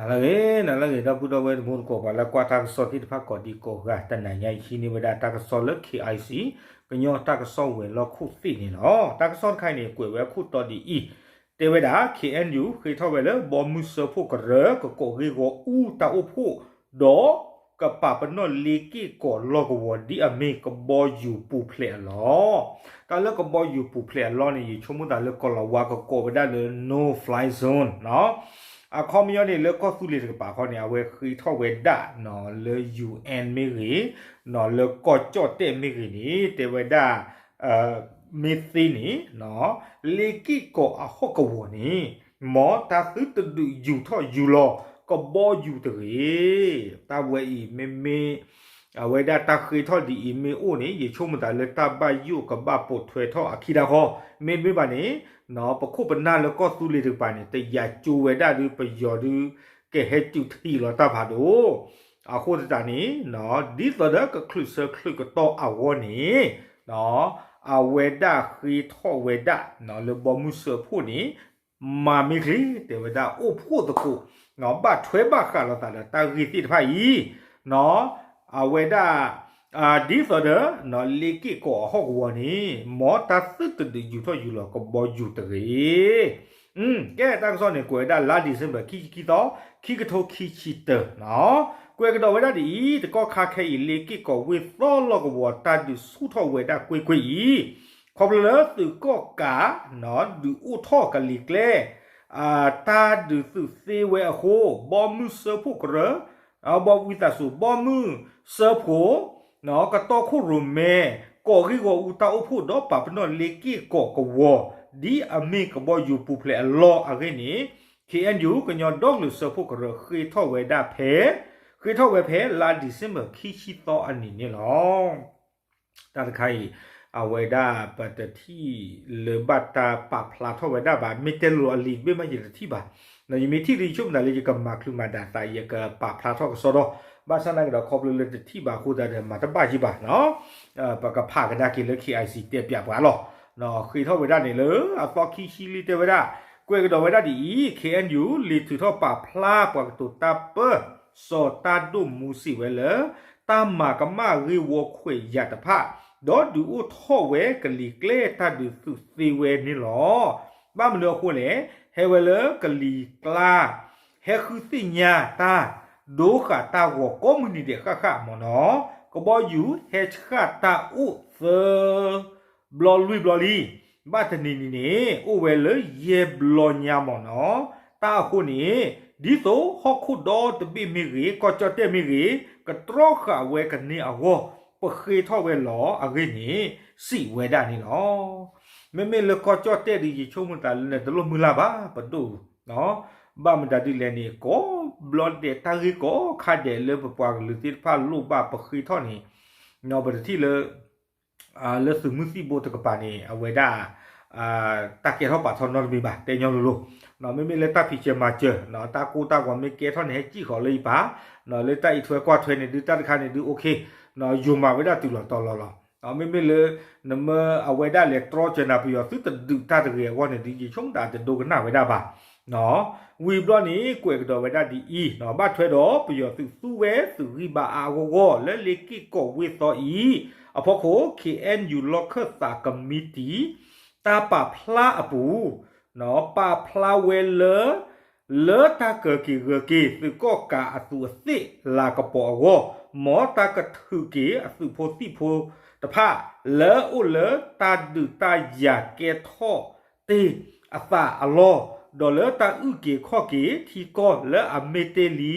နလၢဂ့ၤ နလၢဂ့ၤ ဒီပုၢ်ဒီဝဲၢ်တံၤသကိး ပှၤလၢကွၢ်တၢ်ကစီၣ်သ့ၣ်တဖၣ်ကိးဒံကိးဂၤ တနၤညါအံၤဟံးန့ၢ်ဝဲဒၣ်တၢ်ကစီၣ်လၢ KIC ကညီတၢ်ကစီၣ်ဝဲၤလီၢ်ခိၣ်သ့ၣ်န့ၣ်လီၤ. တၢ်ကစီၣ်တခါအံၤန့ၣ် ကွဲးဝဲအခိၣ်တီဒ်အံၤ, တဲဝဲဒၣ် KNU ဃ့ထီၣ်ဝဲလၢဘီမုၢ်စၢဖှိၣ်ကရၢ ကကိးဂ့ၢ်ဂီၢ်အူတၢ်အိၣ်ဖှိၣ် ဒီးကပာ်ပနီၣ်လ့က့ၢ်ကီးလီၢ်ကဝီၤဒ်အမ့ၢ်ကဘီယူၤပူၤဖျဲးအလီၢ်. တၢ်လၢကဘီယူၤပူၤဖျဲးအလီၢ်န့ၣ် ယဆိကမိၣ်သးလၢကီၢ်လီၤဝါကကိးဝဲဒၣ်လၢ no fly zone နီၤ. အခီပညီန့ၣ် လၢကီၢ်သူလ့ၤတကပၤခီန့ၣ် အဝဲဃ့ထီၣ်ဝဲဒၣ်နီၤ လၢ ယူဢၣ်မ့ၢ်ဂ့ၤ, နီၤ လၢကီၢ်ကၠီၣ်တဲၣ်မ့ၢ်ဂ့ၤန့ၣ် တဲဝဲဒၣ် မ့ၢ်သ့န့ၣ် လ့က့ၢ်ကီးအဟီၣ်ကဝီၤန့ၣ် မ်တၢ်သုတဒုးယူၤထီၣ်ယူၤလီၤကဘီယူၤတဂ့ၤ. တၢ်ဝဲအံၤမ့မ့ၢ် အဝဲဒၣ်တၢ်ဃ့ထီၣ်ဒ်အံၤမ့ၢ်အိၣ်န့ၣ် ယဆိကမိၣ်သးလၢတၢ်ဘၣ်ယိၣ်ကဘၣ်ပိာ်ထွဲထီၣ်အခံတၢ်ဃီ, မ့တမ့ၢ်ဘၣ်န့ၣ် ပခိၣ်ပနၢ်လၢကီၢ်သူလ့ၤတကပၤန့ၣ် တယာ်ကၠိဝဲဒၣ်ဒုး ပယီၤဒုး ကဟဲတုၤထံၣ်လီၤတၢ်ဖးဒိၣ်. အဃိသတးန့ၣ် ဒ်သိးဒီးကချုးဆၢချုးကတီၢ်အဂီၢ်န့ၣ် အဝဲဒၣ်ဃ့ထီၣ်ဝဲဒၣ် လၢဘီမုၢ်စၢဖှိၣ်န့ၣ် မၤမ့ၢ်ချ့ တဲဝဲဒၣ်အိၣ်ဖှိၣ်သကိး ဘၣ်ထွဲဘၣ်ဃးလိာ်သးဒီးတၢ်ဂ့ၢ်သ့ၣ်တဖၣ်အံၤ အဝဲဒၣ် ဒ်သိးဒီး လ့က့ၢ်ကီးအဟီၣ်ကဝီၤန့ၣ် မ်တၢ်သုတဒုးယူၤထီၣ်ယူၤလီၤကဘီယူၤတဂ့ၤ. ကဲတၢ်ကစီၣ်န့ၣ် ကွဲးဝဲဒၣ်လါ December ခံဆံခံသီ ခံကထိခံဆံတၢ ကွဲးကဒီးဝဲဒၣ်ဒ်အံၤ, တကီၢ်ခါခဲအံၤ လ့က့ၢ်ကီးဝ့ၢ်သီလီၢ်ကဝီၤ တၢ်ဒုးဆူၣ်ထီၣ်ဝဲဒၣ်ကွ့ၢ်ကွ့ၢ်အံၤ ခီဖျိလၢသုးကီၣ်ကး ဒုးအိၣ်ထီၣ်ကလံၤကျဲ တၢ်ဒုးသုးသ့ဝဲအဃိ ဘီမုၢ်စၢဖှိၣ်ကရၢ ဘီဝံသးစူၤ ဘီမုၢ်စၢဖှိၣ် ကတီခိၣ်ရိၣ်မဲ ကိးဂ့ၢ်ဂီၢ်အူတၢ်အိၣ်ဖှိၣ် ဒီးပာ်ပနီၣ်လ့က့ၢ်ကီးကဝီၤ ဒ်အမ့ၢ်ကဘီယူၤပူၤဖျဲးအလီၢ်အဂ့ၢ်န့ၣ် KNU ကညီဒီကလုာ်စၢဖှိၣ်ကရၢ ဃ့ထီၣ်ဝဲဒၣ်ဖဲ ဃ့ထီၣ်ဝဲဖဲလါ December ခံဆံသီအနံၤန့ၣ်လီၤ. တၢ်တခါအံၤ အဝဲဒၣ်ပတထံၣ်လၢဘၣ်တၢ်ပာ်ဖျါထီၣ်ဝဲဒၣ်ဘၣ်, မ့ၢ်တဲလိၤအလံာ်တဘ့ၣ်မး ယတထံၣ်ဘၣ်. ယမ့ၢ်ထံၣ်ဒီး ယဆိကမိၣ်သးလၢယကမၤချုးမၤဒၣ်သး ယကပာ်ဖျါထီၣ်ကစီဒီ, ဘၣ်ဆၣ်သနာ်က့ဒီး ခီဖျိလၢတထံၣ်ဘၣ်အဃိသတးဒီးမၤတဘၣ်ယံၤဘၣ်နီၤ, ပကဖးကဒါက့ၤလၢ KIC တဲပၠးပှၤလီၤ. ဃ့ထီၣ်ဝဲဒၣ်န့ၣ်လၢအသီခံဆံလံ တဲဝဲဒၣ်, ကွဲးကဒီးဝဲဒၣ်ဒ်အံၤ, KNU လံာ်ထုးထီၣ်ပာ်ဖျါပှၤကတိၤတၢ်ပၢ စီၤတၢ်ဒိၣ်မူစံးဝဲလၢ တၢ်မၤကမၣ်ဂ့ၢ်ဝီခွဲးယာ်တဖၣ် ဒီးဒုးအိၣ်ထီၣ်ဝဲကလံၤကျဲတၢ်ဒုးသုးသ့ဝဲန့ၣ်လီၤ. ဘၣ်မနုၤအဃိလဲၣ်, ဟဲဝဲလၢကလံၤကျါ ဟဲဃုသ့ၣ်ညါတၢ် ဒိဃာ်တၢ်ဂီၤကိးမုၢ်နံၤဒဲးဃၣ်ဃၣ်မ့ၢ်နီၤ, ကဘီယူၤဟဲဆှၣ်တၢ်အိၣ်သၢ ဘျီလွံၢ်ဘျီလံ, ဘၣ်တနံၤနံၤန့ၣ် အိၣ်ဝဲလၢယဲၢ်ဘျီညါမ့ၢ်နီၤ. တၢ်အဃိန့ၣ် ဒ်သိးဟီၣ်ခိၣ်ဒီတဘ့ၣ်မ့ၢ်ဂ့ၤ, ကီၢ်ကၠီၣ်တဲၣ်မ့ၢ်ဂ့ၤ, ကတြီဃာ်ဝဲကန့ၢ်အဂီၢ် ပဃ့ထီၣ်ဝဲလီၤအဂ့ၢ်န့ၣ် စံးဝဲဒၣ်န့ၣ်လီၤ. မ့မ့ၢ်လၢကီၢ်ကၠီၣ်တဲၣ်ဒီး ယဆိကမိၣ်သးလၢနတလိၣ်မုၢ်လၢ်ဘၣ် ပဒိၣ်ဧၢ, ဘၣ်မတၤဒ်လဲၣ်န့ၣ် ကိးဘျီဒဲးတၢ်ဂ့ၢ်ကိးခါဒဲးလၢပပှၤကလုာ်သ့ၣ်တဖၣ်လိၣ်ဘၣ်ပဃ့ထီၣ်န့ၣ် ပတထံၣ်လၢ လၢသုးမုၢ်သံၣ်ဘိတကပၤန့ၣ် အဝဲဒၣ် တၢ်ကဲထီၣ်ပာ်ထီၣ်နီတမံၤဘၣ် တဲညီလိၤလိၤ, မ့မ့ၢ်လၢတၢ်ဖံးစၢၤမၤစၢၤ တၢ်ကိၢ်တၢ်ဂီၤမ့ၢ်ကဲထီၣ်န့ၣ် ဟဲစံၣ်ဃီၤလၢယပၤ, လၢတၢ်အံးထွဲကွၢ်ထွဲန့ၣ်ဒုး တၢ်တခါန့ၣ်ဒုး အိၣ်ခ့ ယိၤမၤဝဲဒၣ်တုၤလီၤတီၤလီၤလီၤ. မ့မ့ၢ်လၢ နမ့ၢ်အဝဲဒၣ်လဲၤတြီစၢၤနၤ ပယီၤသုတဒုးတၢ်တဂ့ၤအဂီၢ်န့ၣ်ဒုး ယဆိကမိၣ်တၢ်တဒိကနၣ်ဝဲဒၣ်ဘၣ် ဝံၤဘျီန့ၣ် ကွဲးကဒီးဝဲဒၣ်ဒ်အံၤ, ဘၣ်ထွဲဒီးပယီၤသုးသူဝဲသုးဂံၢ်ဘါအါအါဂီၢ်ဂီၢ်လၢလ့က့ၢ်ကီးဝ့ၢ်သီအံၤ, အဖီခိၣ် KNU လီၢ်ခၢၣ်သးကမံးတံာ် တၢ်ပာ်ဖျါအပူၤ ပာ်ဖျါဝဲလၢ လၢတၢ်ကၢၤက့ၤဂၢၤက့ၤသုးကီၣ်ကးအသုးအသ့ၣ်လၤကပီၤအဂီၢ်, မ်တၢ်ကထုးက့ၤအသုးဖိသံၣ်ဖိတဖၣ် လၢအအိၣ်လၢတၢ်ဒုးတၢ်ယၤကဲထီၣ်တ့ၢ်အသးအလီၢ်, ဒီးလၢတၢ်အုၣ်က့ၤခီၣ်က့ၤထံကီၢ်လၢအမ့ၢ်တ့ၢ်လံ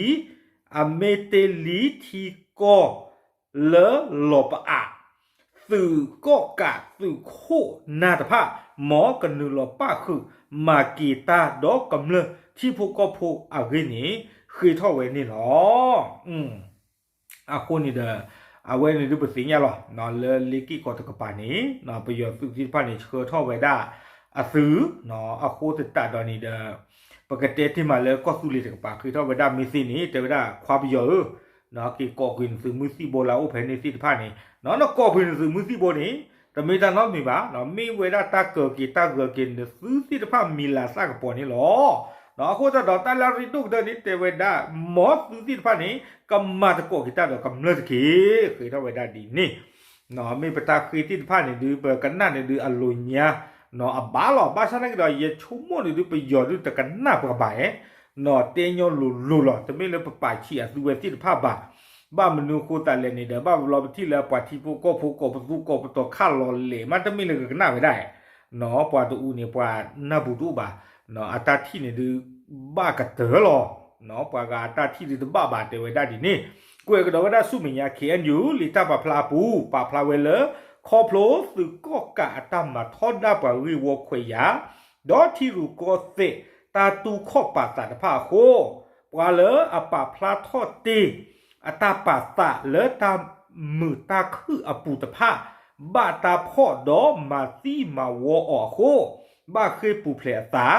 အမ့ၢ်တ့ၢ်လံထံကီၢ် လၢလီၤပအး သုးကီၣ်ကးသုးခိၣ်နၢ်တဖၣ် မ်ကနုာ်လီၤပၣ်ဃုာ် မၤက့ၤတၢ်ဒီးကမျၢၢ်ထံဖိကီၢ်ဖိအဂ့ၢ်န့ၣ် ဃ့ထီၣ်ဝဲန့ၣ်လီၤ. အဃိန့ၣ်ဒီး အဝဲန့ၣ်ဒုးပသ့ၣ်ညါလီၤ လၢလ့က့ၢ်ကီးတကပၤန့ၣ် ပယီၤသုးသ့ၣ်တဖၣ်န့ၣ် ဆှၢထီၣ်ဝဲဒၣ်အသုး အဃိသတးဒီးန့ၣ်ဒီး ပကတဲတ့ၢ်မးလၢကီၢ်သူလ့ၤတကပၤ ဃ့ထီၣ်ဝဲဒၣ်မ့ၢ်သ့န့ၣ် တဲဝဲဒၣ်ခွါပယီၤဧၢ က့ၤကိးကွံာ်နသုးမုၢ်သံၣ်ဘိလၢအအိၣ်ဖဲန့ၣ်သ့ၣ်တဖၣ်န့ၣ် နကိးကွံာ်နသုးမုၢ်သံၣ်ဘိန့ၣ် တမ့ၢ်တၢ်နီတမံၤဘၣ် မ့ၢ်ဝဲဒၣ်တၢ်ကၢၤက့ၤတၢ်ဂၢၤက့ၤနသုးသ့ၣ်တဖၣ်မံၤလၤသၣ်ကပီၤန့ၣ်လီၤ. အဃိသတးဒီးတၢ်လၢအရ့ဒိၣ်ကတၢၢ်န့ၣ် တဲဝဲဒၣ် မ်သုသ့ၣ်တဖၣ်န့ၣ် ကမၤသကိးက့ၤတၢ်ဒီးကမျၢၢ်တက့ၢ်. ဃ့ထီၣ်ဝဲဒၣ်ဒ်န့ၣ် မ့ၢ်ပတၢ်ဃ့သ့ၣ်တဖၣ်န့ၣ်ဒုး ပကနၣ်န့ၣ်ဒုးအလိၤညါ အဘၣ်လီၤ. ဘၣ်ဆၣ်သနာ်က့ဒီး ယဆိကမိၣ်န့ၣ်ဒုး ပယီၤဒုးတကနၣ်ပှၤဘၣ်ဧါ, တဲညီလိၤလိၤလီၤ. တမ့ၢ်လၢပပာ်ဆံးအသုဝဲသ့ၣ်တဖၣ်ဘၣ်. ဘၣ်မနုၤအဃိသတးလဲၣ်န့ၣ်ဒီး ဘၣ်ဘျီပထံၣ်လၢအပှၤထံဖိကီၢ်ဖိ ကိးပသူကိးပသီခးလီၤလဲၤမး တမ့ၢ်လၢကကနၣ်ဝဲဒၣ်ဧါ, ပှၤတအူန့ၣ် ပှၤနၢ်ပူၤတအိၣ်ဘၣ်, အတၢ်ထံၣ်န့ၣ်ဒုး ဘၣ်ကတၢၢ်လီၤ. ပှၤဂၤအတၢ်ထံၣ်ဒုးတဘၣ်ဘၣ် တဲဝဲဒၣ်ဒ်န့ၣ်. ကွဲးကဒီးဝဲဒၣ်ဆူမဲာ်ညါ ခ့ၣ်အဲၣ်ယူၣ် လံာ်တၢ်ပာ်ဖျါအပူၤ ပာ်ဖျါဝဲလၢ ခီဖျိသုးကီၣ်ကးအတၢ်မၤထီဒါပှၤဂ့ၢ်ဝီခွဲးယာ် ဒီးထံရူၢ်ကီၢ်သဲးတၢ်တူၢ်ခီၣ်ပာ်သးတဖၣ်အဃိ, ပှၤလၢအပာ်ဖျါထီၣ်တ့ၢ် အတၢ်ပာ်သးလၢတၢ်မုာ်တၢ်ခုၣ်အပူၤတဖၣ် ဘၣ်တၢ်ဖီၣ်ဒီးမၤသံမၤဝီအီၤအဃိ, ဘၣ်ဃ့ၢ်ပူၤဖျဲးအသး,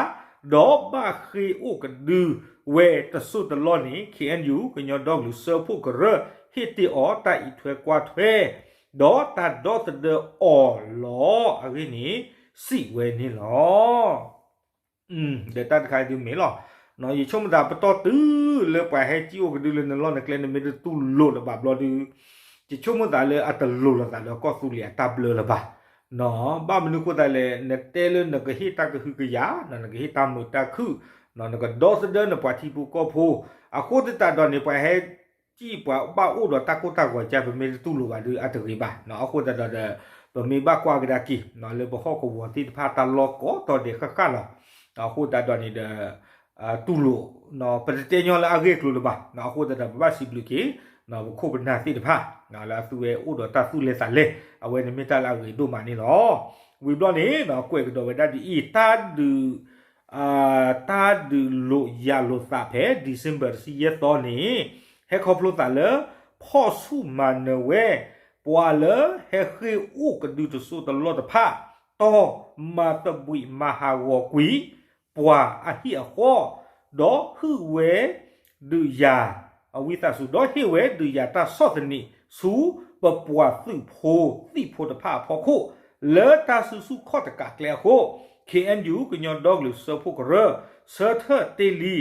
ဒီးဘၣ်ဃ့ၢ်အိၣ်ကဒုဝဲတစိၢ်တလီၢ်န့ၣ် ခ့ၣ်အဲၣ်ယူၣ် ကညီဒီကလုာ်စၢဖှိၣ်ကရၢ ဟ့ၣ်တ့ၢ်အီၤတၢ်အံးထွဲကွၢ်ထွဲ ဒီးတၢ်ဒီသဒၢအီၤလီၤအဂ့ၢ်န့ၣ် စံးဝဲန့ၣ်လီၤ. ဒီးတၢ်တခါအံၤဒုးမ့ၢ်လီၤ. ယဆိကမိၣ်သးပတီၢ်တုၤလၢပှၤဟဲစံၣ်အိၣ်ကဒုလၢနလီၢ်နကျဲ နမ့ၢ်တတူၢ်လိာ်လၢၤဘၣ်ဘျီဒုး, ယဆိကမိၣ်သးလၢအတလိၤလိာ်သးလၢကီၢ်သူလ့ၤအတၢ်ဘျၢလၢၤဘၣ်. ဘၣ်မနုၤအဃိသတးလဲၣ် နတဲလၢနကဟ့ၣ်တၢ်ကဟုကယာ်, နကဟ့ၣ်တၢ်မုာ်တၢ်ခုၣ်, နကဒီသဒၢနပှၤထံဖိကီၢ်ဖိ, အဃိသတးဒီးန့ၣ် ပှၤဟဲ စံၣ်ပှၤဘၣ်အိၣ်ဒီးတၢ်ကိၢ်တၢ်ဂီၤကါ ပမ့ၢ်တတူၢ်လိာ်ဘၣ်ဒုးအတဂ့ၤဘၣ်. အဃိသတးဒီး ပမ့ၢ်ဘၣ်ကွၢ်ကဒါက့ၤ လၢပဟီၣ်ကဝီၤသ့ၣ်တဖၣ်တၢ်လီၢ်ကိးတီၤဒဲးဃၣ်ဃၣ်လီၤ. အဃိသတးဒီးန့ၣ်ဒီး တူၢ်လိာ် ပတတဲညီလၢအဂ့ၢ်အကျိၤလၢၤဘၣ်. အဃိသတးဒီး ပဘၣ်စံးဘျုးက့ၤ ပခိၣ်ပနၢ်သ့ၣ်တဖၣ် လၢအသုဝဲအိၣ်ဒီးတၢ်သူၣ်လဲၤသးလဲၤ အဝဲန့ၣ်မ့ၢ်တၢ်လၢအဂ့ၤဒိၣ်မးန့ၣ်လီၤ. ဝံၤဘျီန့ၣ် ကွဲးကဒီးဝဲဒၣ်ဒ်အံၤ တၢ်ဒုး တၢ်ဒုးလိာ်ယၤလိာ်သးဖဲ December တဆံယဲၢ်သီန့ၣ် ဟဲခီဖျိသးလၢ ဖီၣ်ဆူၣ်မၤနၢၤဝဲ ပှၤလၢဟဲဃ့ၢ်အိၣ်ကဒုတစိၢ်တလီၢ်တဖၣ် တီၢ်မၤသဘှံးမၤဟးဂီၤကွံာ် ပှၤအဟံၣ်အဃီ ဒီးဟ့ၣ်ဝဲ ဒုးယၤ အဝံသးစူၤ ဒီးဟ့ၣ်ဝဲဒုးယၤတၢ်ဆီၣ်သနံးဆူ ပပှၤသုးဖိသံၣ်ဖိတဖၣ်အဖီခိၣ် လၢတၢ်စုဆူၣ်ခီၣ်တကးကျဲအဃိ ခ့ၣ်အဲၣ်ယူၣ် ကညီဒီကလုာ်စၢဖှိၣ်ကရၢ ဆၢထၢၣ်တ့ၢ်လံ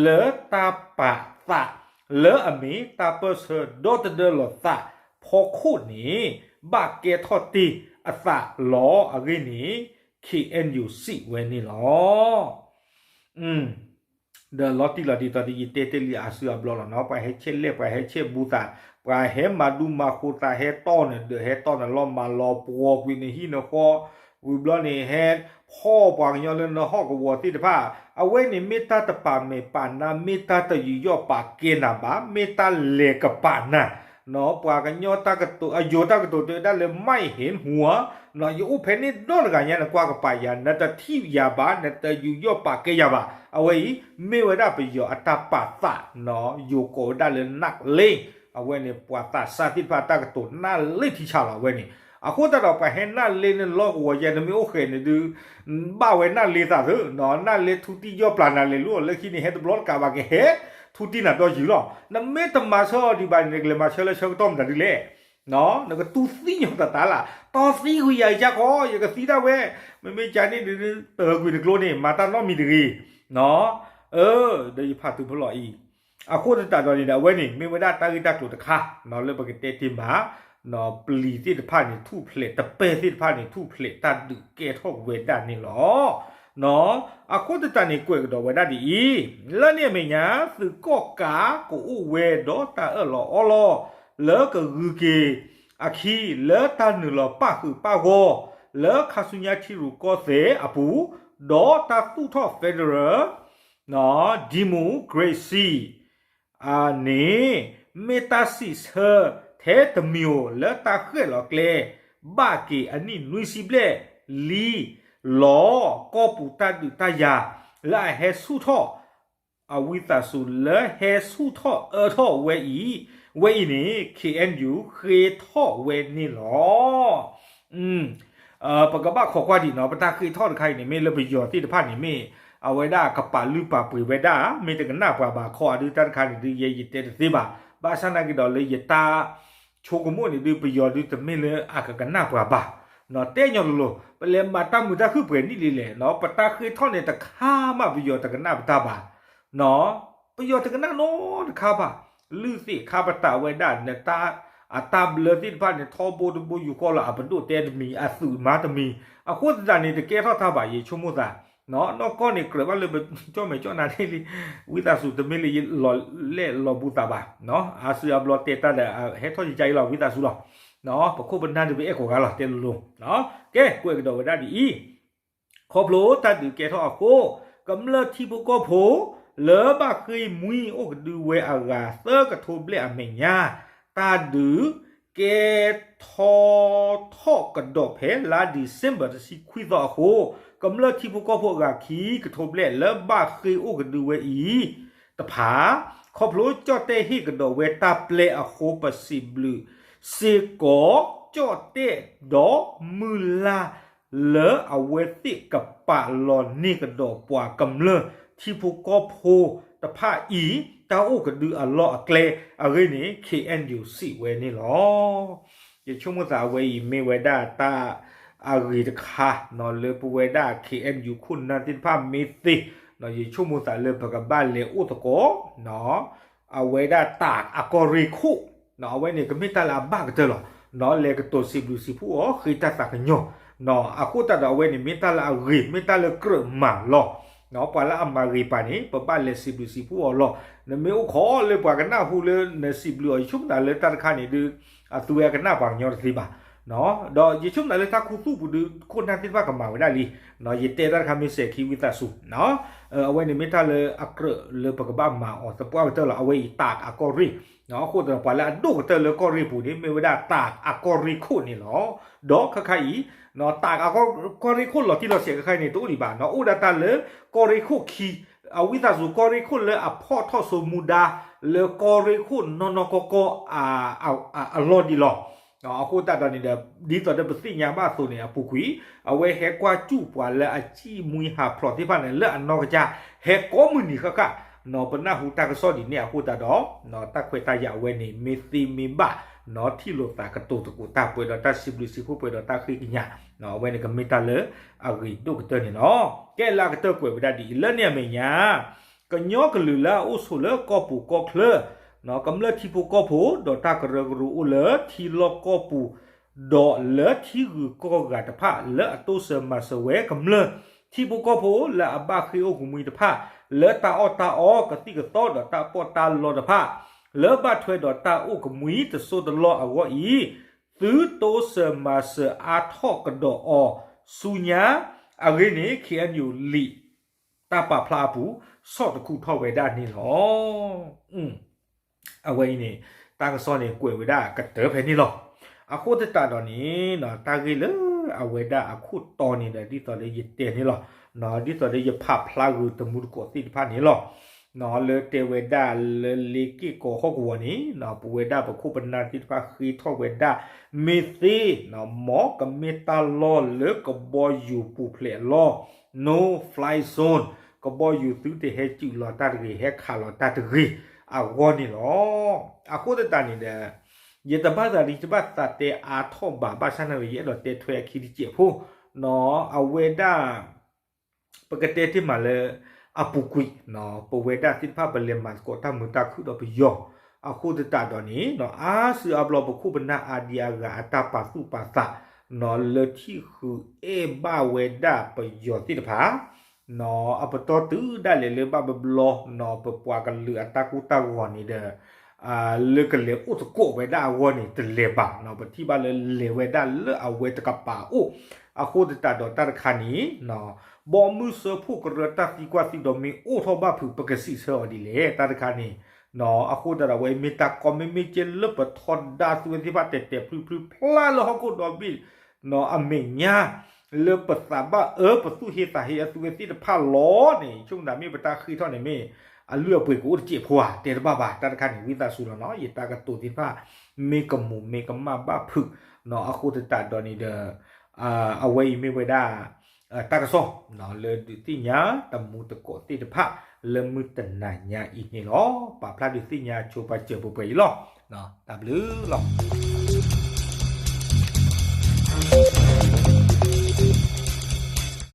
လၢတၢ်ပာ်သး လၢအမ့ၢ်တၢ်ပၢၢ်ဆၢဒီသဒၢလီၤသးဖီခိၣ်န့ၣ် ဘၣ်ကဲထီၣ်တ့ၢ်အသးလီၤအဂ့ၢ်န့ၣ် ခ့ၣ်အဲၣ်ယူၣ် စံးဝဲန့ၣ်လီၤ. ဒီးလီၤတံၢ်လီၤဒ်သိးဒီး ယတဲတ့ၢ်လံအါစုအါဘျီလီၤနီၤ, ပှၤဟဲဆဲးလဲၣ် ပှၤဟဲဆဲးဘူးသး, ပှၤဟဲမၤဒူမၤဃိၤသး ဟဲတီၢ်နဒၢး ဟဲတီၢ်နလီၢ်မၤလီၤပှီၤကွံာ်နဟံၣ်နဃီ, ဝံၤဘျီန့ၣ် ဟဲဖီၣ်ပှၤကညီလၢနဟီၣ်ကဝီၤသ့ၣ်တဖၣ်, အဝဲန့ၣ်မ့ၢ်တၢ်တပာ်မဲာ်ပာ်နါ မ့ၢ်တၢ်တယူးယီၣ်ပာ်ကဲနၤဘၣ်, မ့ၢ်တၢ်လဲၤကပာ်နၤ နီၤ, ပှၤကညီတၢ်ကတိၤ အယိၤတၢ်ကတိၤတဲဝဲဒၣ်လၢ မိုက်ဟ့ၣ်ဟူဧါ, ယအိၣ်ဖဲန့ၣ်ဒီတဂၤညါ နကွၢ်ကပာ်ယၤ နတထံၣ်ယၤဘၣ် နတယူးယီၣ်ပာ်ကဲယၤဘၣ်. အဝဲအံၤ မ့ၢ်ဝဲဒၣ်ပယီၤအတၢ်ပာ်သးနီၤ, ယိၤကိးဝဲဒၣ်လၢ နာ်လ့, အဝဲန့ၣ် ပှၤသးစၢ်သ့ၣ်တဖၣ်တၢ်ကတိၤ နာ်လ့ထံဆးလီၤ အဝဲန့ၣ်. အဃိသတးဒီး ပှၤဟဲနာ်လ့န့ၣ်လီၢ်ကဝီၤယဲ နမ့ၢ်အိၣ်ဃဲးန့ၣ်ဒုး ဘၣ်ဝဲနာ်လ့သးသ့နီၤ, နာ်လ့ထူတံၢ်ယီၢ်ပျၢ်နၤလဲၤလိၤလၢခံန့ၣ် ဟဲတဘျီတကးဘၣ်ကဟဲ ထူတံၢ်နၤဒီယုာ်လီၤ. နမ့ၢ်တမၤဆၢအီၤဒံးဘၣ်န့ၣ် နကလဲၤမၤဆၢလၢဆၢကတီၢ်မတၤဒ်လဲၣ် နကတူၢ်သံညီၤသးသးလၢ်, တီၢ်သံကွံာ်ယၤကါဃီ ယကသံဒၣ်ဝဲ, မ့မ့ၢ်ကန့ၣ်ဒုး တဂၢၢ်ကွံာ်တကျိၤန့ၣ် မၤတၢ်နီတမံၤတဂ့ၤ, ဒီးယဖးတုၤဖဲလီၤအံၤ. အဃိသတးဒီးန့ၣ်ဒီး အဝဲန့ၣ်မ့ၢ်ဝဲဒၣ်တၢ်ဂ့ၢ်တၢ်ကျိၤတခါ လၢပကတဲတ့ၢ်မး ပျံၤသ့ၣ်တဖၣ်န့ၣ်ထူၣ်ဖျဲး တပဲၢ်သ့ၣ်တဖၣ်န့ၣ်ထူၣ်ဖျဲး တၢ်ဒုးကဲထီၣ်ဝဲဒၣ်န့ၣ်လီၤ. အဃိသတးန့ၣ် ကွဲးကဒီးဝဲဒၣ်ဒ်အံၤ, လၢန့ၣ်အမဲာ်ညါ သုးကီၣ်ကးကအိၣ်ဝဲဒီးတၢ်အၢၣ်လီၤအီလီၤ လၢကဂုၤက့ၤအခံ လၢတၢ်နုာ်လီၤပၣ်ဃုာ်ပၣ်ဂီၢ် လၢခါဆူညါထံရူၢ်ကီၢ်သဲးအပူၤ ဒီးတၢ်သူၣ်ထီၣ် federal democracy န့ၣ် မ့ၢ်တၢ်စံးဆၢထဲတမံၤဧိၤ လၢတၢ်ဃဲၣ်လီၤကျဲ ဘၣ်က့ၤအနံၣ်နွံဆံဘျဲၣ်လံလီၤ. ကီၢ်ပူၤတၢ်ဒုးတၢ်ယၤ လၢအဟဲဆူၣ်ထီၣ် အဝံသးစူၤလၢဟဲဆူၣ်ထီၣ်အၢထီၣ်ဝဲအံၤ, ဝဲအံၤန့ၣ် ခ့ၣ်အဲၣ်ယူၣ် ဃ့ထီၣ်ဝဲန့ၣ်လီၤ. ပကဘၣ်ခိးကွၢ်ဒံးနီၤ, ပတၢ်ဃ့ထီၣ်တခါအံၤန့ၣ် မ့ၢ်လၢပယီၤသ့ၣ်တဖၣ်န့ၣ် မ့ၢ်အဝဲဒၣ်ကပာ်လုၢ်ပာ်ပှ့ၤဝဲဒၣ် မ့ၢ်တကနၣ်ပှၤဘၣ်ခီအဒုး တၢ်တခါန့ၣ်ဒုး ယဲယတဲတသ့ဘၣ်. ဘၣ်ဆၣ်နာ်က့ဒီးလၢယတၢ်ဆိကမိၣ်န့ၣ်ဒုး ပယီၤဒုးတမ့ၢ်လၢအကကနၣ်ပှၤဘၣ် တဲညီလိၤလိၤ ပလဲၤမၤတၢ်မုာ်တၢ်ခုၣ်ပှဲၤနံၣ်လံလဲၣ်, ပတၢ်ဃ့ထီၣ်န့ၣ်တခါမး ပယီၤတကနၣ်ပတၢ်ဘၣ်, ပယီၤတကနၣ်နီတခါဘၣ်. လုၢ်သ့ၣ်ခါပတာ်ဝဲဒၣ် အတၢ်ဘျၢသ့ၣ်တဖၣ်န့ၣ် ထီဘိတဘိယူၢ်ဃီလီၤ, အပဒိၣ်တဲတမံၤ အသုးမၤတမံၤ, အဃိသတးန့ၣ် တကဲထီၣ်တၢ်ဘၣ် ယဆိကမိၣ်သး နီၢ်ကီၢ်န့ၣ် ကြၢးဘၣ်လၢပကၠီၣ်မဲာ်ကၠီၣ်နါန့ၣ်လံ, ဝံသးစူၤ တမ့ၢ်လၢယလီၤလဲၢ်လီၤဘူးသးဘၣ်, အါစုအါဘျီတဲတၢ်ဒီး ဟဲထီၣ်ယကါအံၤလီၤ ဝံသးစူၤလီၤ. ပခိၣ်ပနၢ်ဒုးပအဲၣ်ကိးဂၤလီၤ တဲလိၤလိၤ, ကဲ ကွဲးကဒီးဝဲဒၣ်ဒ်အံၤ, ခီဖျိတၢ်ဒုးကဲထီၣ်အဃိ, ကမျၢၢ်ထံဖိကီၢ်ဖိ လၢဘၣ်ဃ့ၢ်မှံအိၣ်ကဒုဝဲအဂၤသၢကထိဘျဲၣ်အမဲာ်ညါ, တၢ်ဒုး ကဲထီၣ်ထီၣ်ကဒီးဖဲလါ December တဆံခွံသီအဃိ, ကမျၢၢ်ထံဖိကီၢ်ဖိအဂၤခံ ကထိဘျဲၣ်လၢဘၣ်ဃ့ၢ်အိၣ်ကဒုဝဲအံၤတဖၣ်, ခီဖျိကၠီၣ်တဲၣ်ဟ့ၣ်ကဒီးဝဲတၢ်ပျဲအဃိ ပစံးဘျုးစ့ၢ်ကီး ကၠီၣ်တဲၣ်ဒီးမုၢ်လၢ် လၢအဝဲသ့ၣ်ကပာ်လီၤန့ၢ်ကဒီးပှၤကမျၢၢ်ထံဖိကီၢ်ဖိတဖၣ်အံၤ တၢ်အိၣ်ကဒုအလီၢ်အကျဲအဂ့ၢ်န့ၣ် KNU စံးဝဲန့ၣ်လီၤ. ယဆိကမိၣ်သးအဝဲအံၤမ့ၢ်ဝဲဒၣ်တၢ်အဂ့ၤတခါ လၢပဝဲဒၣ် KNU ခိၣ်နၢ်သ့ၣ်တဖၣ်မ့ၢ်သ့, ယဆိကမိၣ်သးလၢပကဘၣ်လဲၤအိၣ်သကိး အဝဲဒၣ်တၢ်အကီၢ်ရ့ၣ်ခိၣ်, အဝဲန့ၣ်ကမ့ၢ်တၢ်လၢအဘၣ်ကတၢၢ်လီၤ. လဲၤကတိၤစံးဘျုးစံးဖှိၣ်အီၤ ဃ့တၢ်သးကညီၤ, အဃိသတးဒီးအဝဲန့ၣ် မ့ၢ်တၢ်လၢအဂ့ၤ မ့ၢ်တၢ်လၢကြၢးမၤလီၤ. ပှၤလၢအမၤဂ့ၤပှၤန့ၣ် ပဘၣ်လဲၤစံးဘျုးစံးဖှိၣ်အီၤလီၤ. နမ့ၢ်အိၣ်ခိးလၢပှၤကနၣ်ဟူလၢနစံးဘျုးအီၤ ယဆိကမိၣ်သးလၢတၢ်တခါန့ၣ်ဒုး အသုဝဲကနၣ်ပှၤကညီတသ့ဘၣ် ဒီးယဆိကမိၣ်သးလၢတၢ်ခူသူၣ်ပူၤဒုး ခိၣ်နၢ်သ့ၣ်တဖၣ်ကမၤဝဲဒၣ်လံ. ယတဲတၢ်တခါမ့ၢ်စဲးခံဝံသးစူၤ, အဝဲန့ၣ်မ့ၢ်တၢ်လၢအကြၢးလၢပကဘၣ်မၤအီၤသပှၢ်ကတၢၢ်လီၤ. အဝဲအံၤတၢ်အကီၢ်ရ့ၣ်, အဃိသတးဒီးပှၤလၢအဒိၣ်ကတၢၢ်လၢကီၢ်ရ့ၣ်ပူၤန့ၣ် မ့ၢ်ဝဲဒၣ်တၢ်အကီၢ်ရ့ၣ်ခိၣ်န့ၣ်လီၤ. ဒီးခဲခါအံၤ တၢ်အကီၢ်ရ့ၣ်ခိၣ်လီၤတံၢ်လီၤဆဲးခဲခါအံၤန့ၣ် တအိၣ်ဒံးဘၣ်, အိၣ်ဒၣ်တၢ်လၢကီၢ်ရ့ၣ်ခိၣ်ခံ, အဝံသးစူၤကီၢ်ရ့ၣ်ခိၣ်လၢအဖီၣ်ထီၣ်စိမူဒါ လၢကီၢ်ရ့ၣ်ခိၣ်နီၢ်နီၢ်ကီၢ်ကီၢ် အလီၢ်ဒံးလီၤ. အဃိသတးဒီးန့ၣ်ဒီး ဒ်သိးဒီးပသ့ၣ်ညါဘၣ်အသိးန့ၣ် အပူၤကွံာ် အဝဲဟဲကွၢ်စူၣ်ပှၤလၢအစံၣ်မှံဟးဖျိးသ့ၣ်တဖၣ်န့ၣ် လၢအနီၢ်ကစၢ် ဟဲကိးမုၢ်နံၤဃၣ်ဃၣ်, ပနၢ်ဟူတၢ်ကစီၣ်ဒ်န့ၣ်အဃိသတးဒီး တၢ်ခွဲးတၢ်ယာ်အဝဲန့ၣ် မ့ၢ်သ့မ့ၢ်ဘၣ် ထံၣ်လိာ်သးကတိၤသကိးတၢ် ပှဲၤဒီးတၢ်စံးဘျုးစံးဖှိၣ်ပှဲၤဒီးတၢ်ဃ့ကညး, အဝဲန့ၣ်ကမ့ၢ်တၢ်လၢအဂ့ၤဒိၣ်ကတၢၢ်န့ၣ်လီၤ. ကဲလၢအကတၢၢ်ကွဲးဝဲဒၣ်ဒ်အံၤ လၢန့ၣ်အမဲာ်ညါ ကညီကလုာ်လၢအအိၣ်ဆိးလၢကီၢ်ပူၤကီၢ်ချၢ ကမျၢၢ်ထံဖိကီၢ်ဖိ ဒီးတၢ်ကရၢကရိအိၣ်လၢထံလီၢ်ကီၢ်ပူၤ ဒီးလၢထံဂုၤကီၢ်ဂၤတဖၣ် လၢအတိစၢၤမၤစၢၤဝဲကမျၢၢ် ထံဖိကီၢ်ဖိလၢအဘၣ်ဃ့ၢ်အိၣ်ကမှံတဖၣ် လၢတၢ်အီၣ်တၢ်အီကသံၣ်ကသီဒီးတၢ်ပီးတၢ်လီတဖၣ် လၢဘၣ်ထွဲဒီးတၢ်အိၣ်ကမှံတစိၢ်တလီၢ်အဂီၢ်အံၤ သုတိစၢၤမၤစၢၤအါထီၣ်ကဒီးအီၤဆူညါ အဂ့ၢ်န့ၣ် KNU လံာ် တၢ်ပာ်ဖျါအပူၤ ဆီၣ်တခူထီၣ်ဝဲဒၣ်န့ၣ်လီၤ. အဝဲအံၤန့ၣ် တၢ်ကစီၣ်န့ၣ်ကွဲးဝဲဒၣ်ကတၢၢ်ဖဲန့ၣ်လီၤ. အဃိသတးဒီးန့ၣ် တၢ်ဂ့ၢ်လၢအဝဲဒၣ်အခိၣ်တီန့ၣ်ဒီး ဒ်သိးလၢယတဲန့ၣ်လီၤ. ဒ်သိးလၢယဖးဖျါဂုာ်တမူတကိးသ့ၣ်တဖၣ်န့ၣ်လီၤ. လၢတဲဝဲဒၣ်လၢလ့က့ၢ်ကီးဟီၣ်ကဝီၤန့ၣ် ပဝဲဒၣ်ပခိၣ်ပနၢ်သ့ၣ်တဖၣ်ဃ့ထီၣ်ဝဲဒၣ် မ့ၢ်သ့ မ်ကမ့ၢ်တၢ်လီၢ်လၢကဘီယူၤပူၤဖျဲးအလီၢ် no fly zone ကဘီယူၤသုတဟဲစုးလီၤတၢ်တဂ့ၤ ဟဲခးလီၤတၢ်တဂ့ၤအဂီၢ်န့ၣ်လီၤ. အဃိသတးန့ၣ်ဒီး ယတဘၣ်သးဒ်ယဘၣ်သးတဲအါထီၣ်ဘၣ် ဘၣ်ဆၣ်န့ၣ် ယအဲၣ်ဒိးတဲထွဲအခံတစဲးဖိ အဝဲဒၣ် ပကတဲတ့ၢ်မးလၢ အပူၤကွံာ် ပဝဲဒၣ်သ့ၣ်တဖၣ်ပလဲၤမၤသကိးတၢ်မုာ်တၢ်ခုၣ်ဒီးပယီၤ အဃိသတးဒီးန့ၣ် အါစုအါဘျီပခိၣ်ပနၢ်အါဒံအါဂၤအတၢ်ပာ်သူၣ်ပာ်သး လၢထံၣ်ဃုာ်အဲၣ်ဘၣ်ဝဲဒၣ်ပယီၤသ့ၣ်တဖၣ် အပတီၢ်တုၤဒၣ်လဲာ်လၢဘၣ်ဘျီဘျီ ပပှၤကလုာ်အတၢ်ကိၢ်တၢ်ဂီၤန့ၣ်ဒီး လၢကလဲၤအိၣ်သကိးဝဲဒၣ်အဂီၢ်န့ၣ် တလဲၤဘၣ် ပထံၣ်ဘၣ်လၢလဲၤဝဲဒၣ်လၢအဝဲတကပၤအိၣ် အဃိသတးဒီးတၢ်တခါန့ၣ် ဘီမုၢ်စၢဖှိၣ်ကရၢတၢ်သံကွၢ်သံဒိးမ့ၢ်အိၣ်ထီၣ်ဘၣ်ဖုး ပကစံးဆၢအီၤဒ်လဲၣ် တၢ်တခါန့ၣ် အဃိသတးဒီးအဝဲမ့ၢ်တၢ်ကီမ့မ့ၢ်ကဲလၢပထီဒါသုဝဲသ့ၣ်တဖၣ်တဲာ်တဲာ်ဖျုဖျုဖျါလၢဟီၣ်ခိၣ်ဒီဘ့ၣ် အမဲာ်ညါ လၢပသးဘၣ်အၢပသူၣ်ဟ့သးဟ့အသုဝဲသ့ၣ်တဖၣ်လီၤန့ၣ် ဆိကမိၣ်သးမ့ၢ်ပတၢ်ဃ့ထီၣ်န့ၣ်မ့ၢ် အလုၢ်အပှ့ၤကအိၣ်တစဲးဖိဧါ တဲတဘၣ်ဘၣ် တၢ်တခါန့ၣ် ဝံသးစူၤလီၤနီၤ ယတၢ်ကတိၤသ့ၣ်တဖၣ် မ့ၢ်ကမူးမ့ၢ်ကမၣ်ဘၣ်ဖုး အဃိသတးဒီးန့ၣ်ဒီး အဝဲအံၤမ့ၢ်ဝဲဒၣ် တၢ်ကစီၣ် လၢဒုးသ့ၣ်ညါတမူတကိးသ့ၣ်တဖၣ် လၢမုၢ်တနၤညါအံၤန့ၣ်လီၤ. ပာ်ဖျါဒုးသ့ၣ်ညါဆိပာ်စၢၤပှဲၤပှဲၤအံၤလီၤ. တၢ်ဘျုးလီၤ.